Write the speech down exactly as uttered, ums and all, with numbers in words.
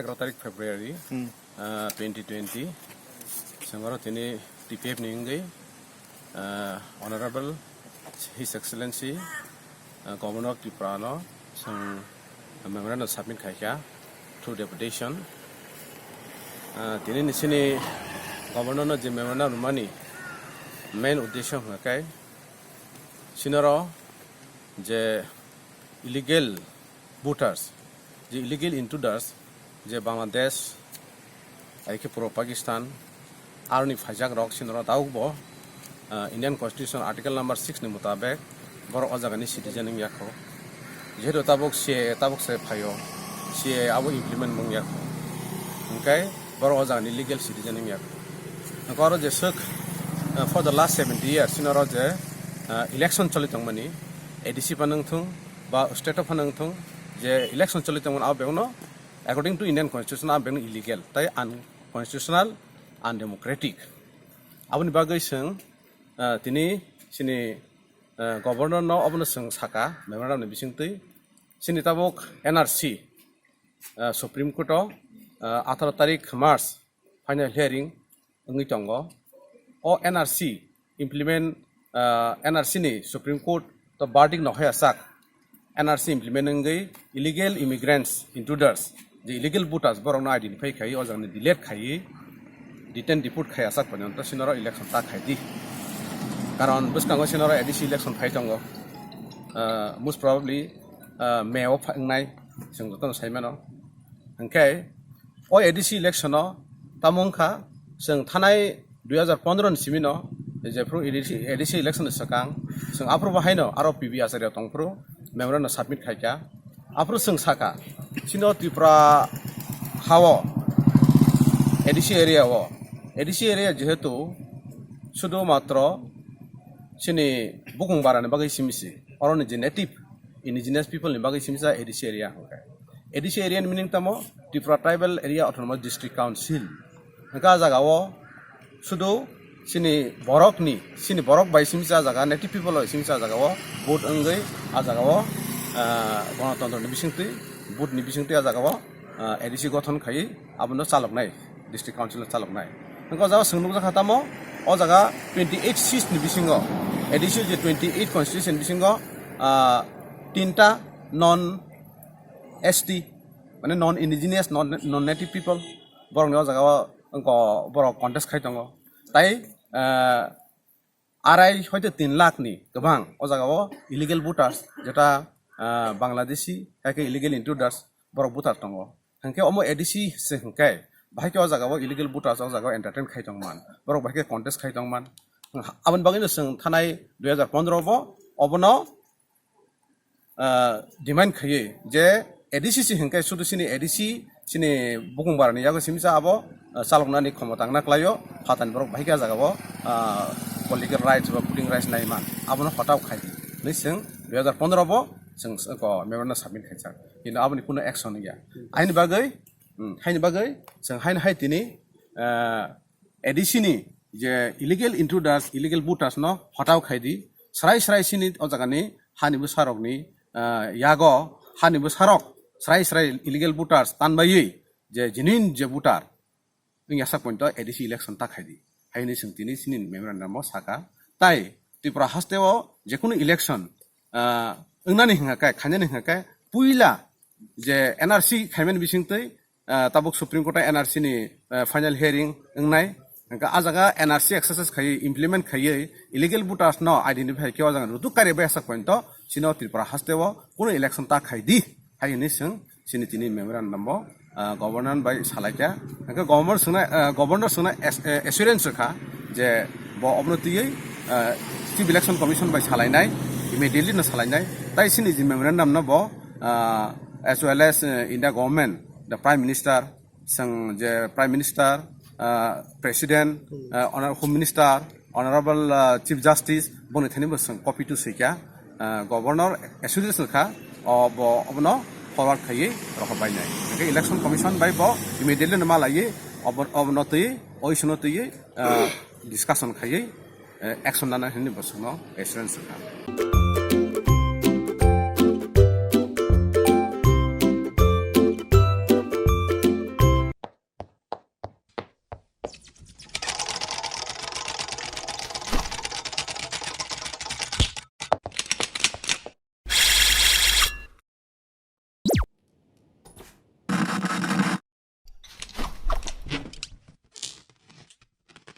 Egaroh tarik February, ah, twenty twenty, chwng oro tini T P F ni wngwi, ah, Honorable His Excellency, ah, Governor of Tripura no chwng memorandum submit khaikha through deputation. Ah, tini ni chini Governor no je memorandum rwmani main uddesho hwnkhe, chini oro je illegal voters, je illegal intruders, je Bangladesh, hai khe puro Pakistan, aroni phaijak rok chini oro tabuk bo, ah, Indian Constitution Article number six ni mutabek borok o jaga ni citizen wngya kho. Jehetu tabuk C A A tabuk se phaio, C A A abo implement wngya kho. Hwnkhe borok o jaga ni legal citizen wngya kho. Hwnkhe oro jeswk, ah, for the last seventy years chini oro je, ah, election choli tongmani, A D C phano wngthung, ba state o phano wngthung, je election choli tongmani abo bebakno according to Indian Constitution abo bebakno illegal, tai unconstitutional, undemocratic. Aboni bagwi chwng, ah, tini chini, ah, Governor no obono chwng saka memorandum ni bisingtwi. Chini tabuk N R C, ah, Supreme Court o, ah, atharo tarik March final hearing wngwi tongo. O N R C implement, ah, N R C ni Supreme Court to verdict no hoya sak, N R C implement wngwi illegal immigrants, intruders, je illegal voters, borokno identify khai, o jagani delete khai, detain deport khai asak porjonto chini oro election ta khai di. Karon bwskango chini oro A D C election phai tongo. Ah, most probably, ah, May o pha-, wngnai, chwng jotono sai mano. Hwnkhe o A D C election o tamo wngkha, chwng thanai dui hajar pondro ni simi no, jephru A D C, A D C election ni swkang, chwng aphuru bo haino aro P B Acharya tongphuru memorandum submit khaikha. Aphuru chwng saka, chini Tripura ha o, A D C area o, A D C area jehetu sudu matro chini bukung bara ni bagwi simi se, oroni je native indigenous people ni bagwi simi sa A D C area hwnkhe. A D C area ni meaning tamo Tripura Tribal Area Autonomous District Council. Hwnkhe a jaga o sudu chini borok ni, chini borok bai simi sa jaga, native people bai simi sa jaga o vote wngwi a jaga o, ah, Ganatantro ni bisingtwi, vote ni bisingtwi a jaga o, ah, A D C gothon khai abono chaloknai, district council no chaloknai. Hwnkhe o jaga chwng nukjakha tamo, o jaga twenty eight seats ni bisingo, A D C je twenty eight constituency ni bisingo, ah, tinta non S T, mane non indigenous, non, non native people, borokni o jaga o wngkha borok contest khai tongo. Tai, ah, arai hoite tin lakh ni kwbang o jaga o illegal voters, jeta, ah, Bangladeshi, hai khe illegal intruders, borok voter tongo. Hwnkhe omo A D C se hwnkhe, bahai khe o jaga o illegal voters o jaga o entertain khai tongman, borok bahai khe contest khai tongman. Aboni bagwino chwng thanai dui hajar pondro bo obono, ah, demand khaiwi je A D C se hwnkhe sudu chini A D C chini bukung barani yago simi sa abo, ah, chaloknani khomota wngna klaio, phatani borok bahai khe a jaga o, ah, political rights ba voting rights naiman abono hotao khai di hinwi chwng dui hajar pondro bo chwng, ko, memorandum submit khaijak. Kintu aboni kuno action ya. Aini bagwi, hmm, haini bagwi chwng haini hai tini, ah, A D C ni je illegal intruders, illegal voters no hotao khai di, srai srai sini o jaga ni hani bwsarok ni, ah, yago hani bwsarok srai srai illegal voters tanbaiwi je genuine je voter wngya sak pointo A D C election ta khai di. Haini chwng tini chini memorandum o saka. Tai Tripura haste o jekunu election, ah, wngnani hwnkha khe, khainani hwnkha khe, puila je N R C khaimani bisingtwi, ah, tabuk Supreme Court o N R C ni, ah, final hearing wngnai. Hwnkha a jaga N R C exercise khaiwi, implement khaiwi, illegal voters no identify khe o jaga rutuk kari bai sak pointo chino Tripura haste o kuno election ta khai di. Hai hinwi chwng chini tini memorandum bo, ah, governor bai salaikha. Hwnkhe governor swngna, ah, governor swngna as-, eh, assurance rwkha je bo obono twiwi, ah, Chief Election Commission bai salainai, immediately no salainai. Tai chini je memorandum no bo, ah, as well as, eh, India government, the Prime Minister, chwng je Prime Minister, ah, President, ah, Honor-, Home Minister, Honorable, ah, Chief Justice, boni thani bo chwng copy to swikha, ah, Governor assurance kha, o bo obono forward khaiwi rohor bainai. Hwnkhe Election Commission bai bo immediately no malaiwi obo-, obono twi, o issue no twi, ah, discussion khaiwi, eh, action nana hinwi bo chwngno assurance kha.